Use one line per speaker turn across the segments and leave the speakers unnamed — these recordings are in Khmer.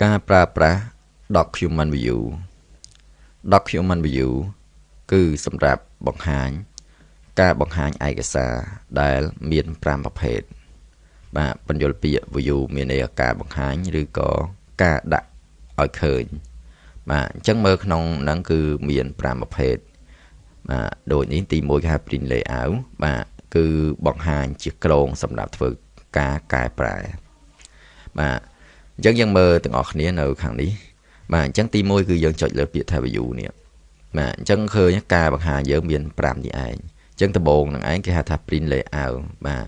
ការប្រើប្រាស់ Document View Document View គឺសម្រាប់បង្ហាញការបង្ហាញឯកសារដែលមាន5ប្រភេទបាទបញ្យល់ពាក្យ view មានន័យការបង្ហាញឬក៏ការដាក់ឲ្យឃើញបាទអញ្ចឹងមើលក្នុងហ្នឹងគឺមាន5ប្រភេទបាទដូចនេះទី1គេហៅ print layout បាទគឺបង្ហាញជាក្រងសម្រាប់ធ្វើការកែប្រែបាទអញ្ចឹងយើងមើលទាំងអស់គ្នានៅខាងនេះបាទអញ្ចឹងទី1គឺយើងចុចលើពាក្យថា view នេះបាទអញ្ចឹងឃើញការបង្ហាញយើងមាន5នេះឯងអញ្ចឹងដំបូងនឹងឯងគេហៅថា print layout បាទ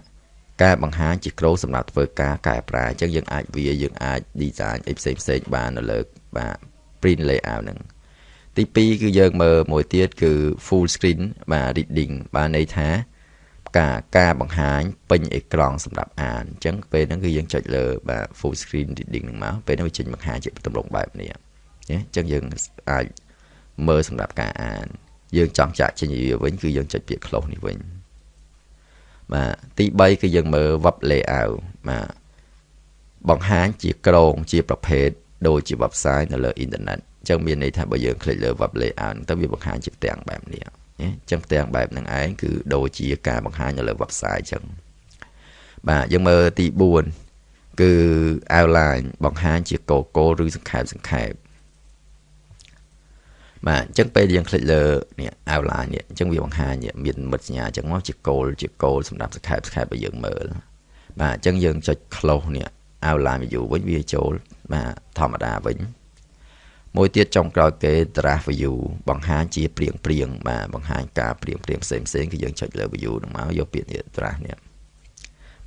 ការបង្ហាញជាក្រសម្រាប់ធ្វើការកែប្រែអញ្ចឹងយើងអាចវាយើងអាច design អីផ្សេងផ្សេងបាននៅលើបាទ print layout ហ្នឹងទី2គឺយើងមើលមួយទៀតគឺ full screen បាទ reading បាទន័យថាការការបង្ហាញពេញអេក្រង់សម្រាប់អានអញ្ចឹងពេលហ្នឹងគឺយើងចុចលើបាទ full screen reading ហ្នឹងមកពេលហ្នឹងវាចេញបង្ហាញជាទម្រង់បែបនេះអញ្ចឹងយើងអាចមើលសម្រាប់ការអានយើងចង់ចាក់ចេញវាវិញគឺយើងចុចពាក្យ close នេះវិញបាទទី3គឺយើងមើល web layout បាទបង្ហាញជាក្រងជាប្រភេទដូចជា website នៅលើអ៊ីនធឺណិតអញ្ចឹងមានន័យថាបើយើង click លើ web layout ទៅវាបង្ហាញជាផ្ទាំងបែបនេះអញ្ចឹងផ្ទាំងបែបហ្នឹងឯងគឺដូចជាការបង្ហាញនៅលើ website អញ្ចឹងបាទយើងមើលទី4គឺ outline បង្ហាញជាកោកោឬសង្ខេបសង្ខេបបាទអញ្ចឹងពេលយើង click លើនេះ outline នេះអញ្ចឹងវាបង្ហាញមានមិត្តសញ្ញាអញ្ចឹងមកជាគោលជាគោលសម្រាប់សង្ខេបសង្ខេបឲ្យយើងមើលបាទអញ្ចឹងយើងចុច close នេះ outline view វិញវាចូលបាទធម្មតាវិញមួយទៀតចុងក្រោយគេ draft view បង្ហាញជាព្រៀងព្រៀងបាទបង្ហាញការព្រៀងព្រៀងផ្សេងផ្សេងគឺយើងចុចលើ view ហ្នឹងមកយកពាក្យនេះ draft នេះ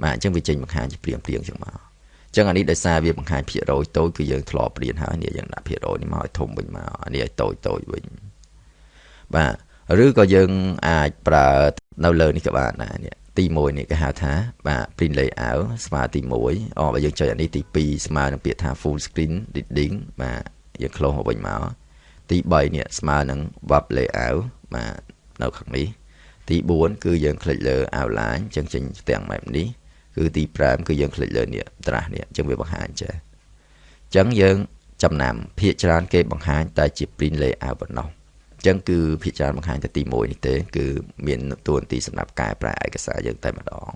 បាទអញ្ចឹងវាចេញបង្ហាញជាព្រៀងព្រៀងចឹងមកអញ្ចឹងអានេះដោយសារវាបង្ហាញភាគរយតូចគឺយើងធ្លាប់រៀនហើយនេះយើងដាក់ភាគរយនេះមកឲ្យធំវិញមកអានេះឲ្យតូចតូចវិញបាទឬក៏យើងអាចប្រើនៅលើនេះក៏បានដែរនេះទី1នេះគេហៅថាបាទ print layout ស្មើទី1អូបើយើងចុចអានេះទី2ស្មើនឹងពាក្យថា full screen reading បាទយើង close មកវិញមកទី3នេះស្មើនឹង web layout បាទនៅខាងនេះទី4គឺយើង click លើ outline អញ្ចឹងចេញផ្ទាំងបែបនេះគឺទី5គឺយើង click លើនេះ draft នេះអញ្ចឹងវាបង្ហាញចេះអញ្ចឹងយើងចំណាំភាគច្រើនគេបង្ហាញតែជា print layout ប៉ុណ្ណោះអញ្ចឹងគឺភាគច្រើនបង្ហាញតែទី1នេះទេគឺមានតួនាទីសម្រាប់កែប្រែឯកសារយើងតែម្ដង